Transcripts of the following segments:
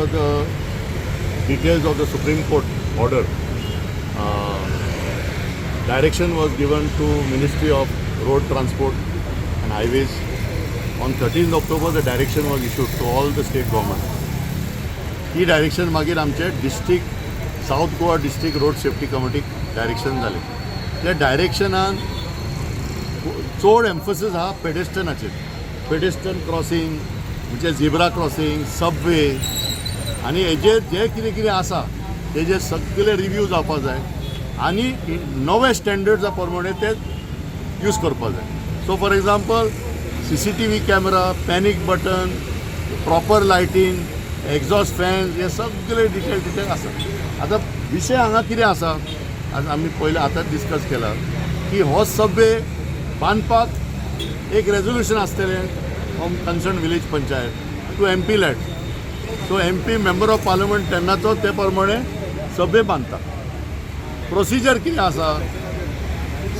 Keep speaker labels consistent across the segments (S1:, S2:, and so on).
S1: per the details of the Supreme Court order, direction was given to Ministry of Road Transport and Highways. On 13th October, the direction was issued to all the state government. He direction मागीर आमचे district, South Goa District Road Safety कमिटीक direction जालें. त्या डायरेक्शनान चड एम्फसीस आहा पेडेस्टनाचेर, पेडेस्टन crossing म्हणजे झिब्रा crossing, Subway आनी हेजेर जे कितें कितें आसा तेजेर सगळे रिव्यू जावपा जाय आनी नवे स्टँडर्ड्सा प्रमाणे ते यूज करपा जाय. So for example, CCTV camera, panic button, proper lighting, exhaust fans, हे सगळे डिटेल डिटेल आसा. आतां विशय हांगा कितें आसा, आज आमी पयलीं आतांच डिस्कस केला की हो सबवे बांदपाक एक रेजोल्युशन आसतलें from concern village panchayat to MP LAD. So MP, member of parliament, तेन्नाचो ते प्रमाणे सबवे बांदता. प्रोसिजर कितें आसा,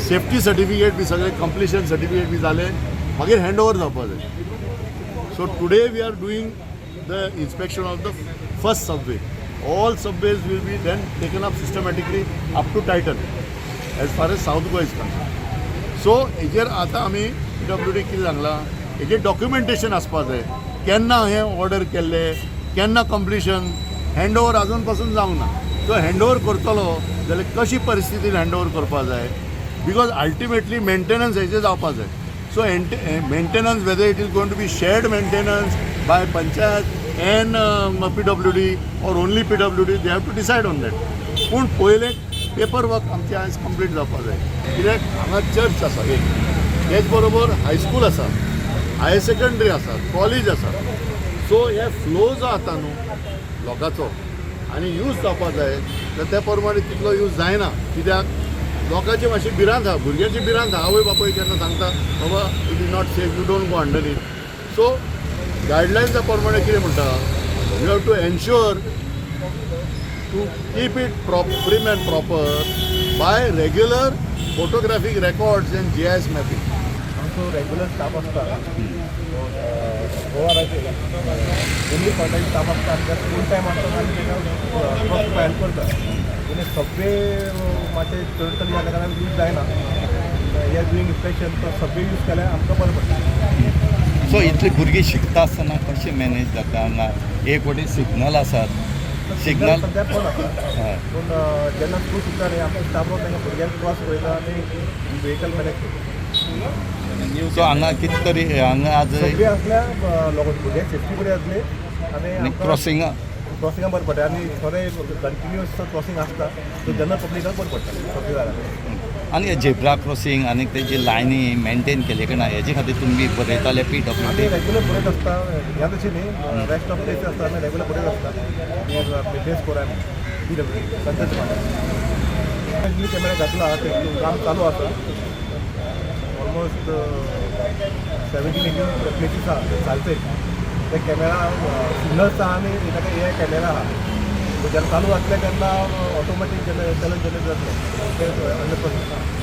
S1: सेफ्टी सर्टिफिकेट बी सगळें कंप्लिशन सर्टिफिकेट बी जालें, मागीर हँड ओवर जावपा जाय. So today we are doing the inspection of the first subway. All subways will be then taken up systematically up to Titan as far as South Goa is concerned. So हेजेर आतां आमी PWD कितें सांगलां, हेजेर documentation आसपा जाय, केन्ना हें ऑर्डर केल्लें, केन्ना कंप्लिशन, हँड ओवर अजून पासून जावंक ना. सो हँड ओवर करतलो जाल्यार कशी परिस्थितीन हँड ओवर करपा जाय, because ultimately maintenance हेजें जावपा जाय. So maintenance, whether it is going to be shared maintenance by panchayat and PWD or only PWD, they have to decide on that. पूण पयलें पेपर वर्क आमचें आयज कंप्लीट जावपा जाय, कित्याक हांगा चर्च आसा एक, तेच बरोबर हायस्कूल आसा, हायर सेकंडरी आसा, कॉलेज आसा. सो हे फ्लो जो आता न्हू लोकांचो आनी यूज जावपा जाय, तर त्या प्रमाणे तितलो यूज जायना, कित्याक लोकांची मातशी भिरांत आहा, भुरग्यांची भिरांत आहा. आवय बापूय केन्ना सांगता, "बाबा, it is not safe, you don't go under it." So गायडलायन्सा प्रमाणे कितें म्हणटा, you have to ensure to keep it prim and proper by regular photographic records and GIS mapping.
S2: आमचो रेग्युलर स्टाफ आसता, ओआराचेर ओन्ली कॉन्ट्रॅक्ट स्टाफ आसता आनी full time आसता आनी ताका क्रॉस हेल्प करता. पूण सबवे मातशें चड चड जाल्या कारणान यूज जायना. हे डुईंग इन्स्पेक्शन, तो सबवे यूज केल्यार आमकां बरें पडटा.
S3: सो इतली भुरगीं शिकता आसतना कशें मॅनेज जाता हांगा? एक वटेन सिग्नल आसात, सिग्नल
S2: सद्या बंद आसा.
S3: हय.
S2: पूण जेन्ना स्कूल सुट्टा न्ही, आमचो स्टाफ तांकां भुरग्यांक क्रॉस करयता आनी व्हेकल मॅनेज करता.
S3: सो हांगा कितें तरी हांगा आज
S2: सबवे असल्यार लोक भुरग्यांक सेफ्टी बरी जातली आनी
S3: क्रॉसिंगा
S2: क्रॉसिंगा बरें पडटा आनी थोडे कंटिन्युअस क्रॉसिंग आसता, सो जनरल पब्लिकाक बरें पडटा सबवे जाल्यार.
S3: आनी झेब्रा क्रॉसिंग आनी तेजी लायनी मेंटेन केले काय ना, हेजे खातीर तुमी बरयताले पी डब्ल्यू
S2: आमी
S3: डी?
S2: रेग्युलर बरयत आसता. ह्या तशें न्ही, रेस्ट ऑफ प्लेस आसता, आमी रेग्युलर बरयत आसता. मेंटेनन्स करूं आमी पीडब्ल्यू कंसर्न. न्यू कॅमेरा घातला, ते काम चालू आसा. ऑलमोस्ट 17-18 प्लेसीस आहा चालते. ते कॅमेरा सिग्नल्स आहा आनी ताका ए I camera आहा. सो जेन्ना चालू जातले तेन्ना ऑटोमॅटीक जेन्ना चलन जनरेट जातलें, ते 100% आहा.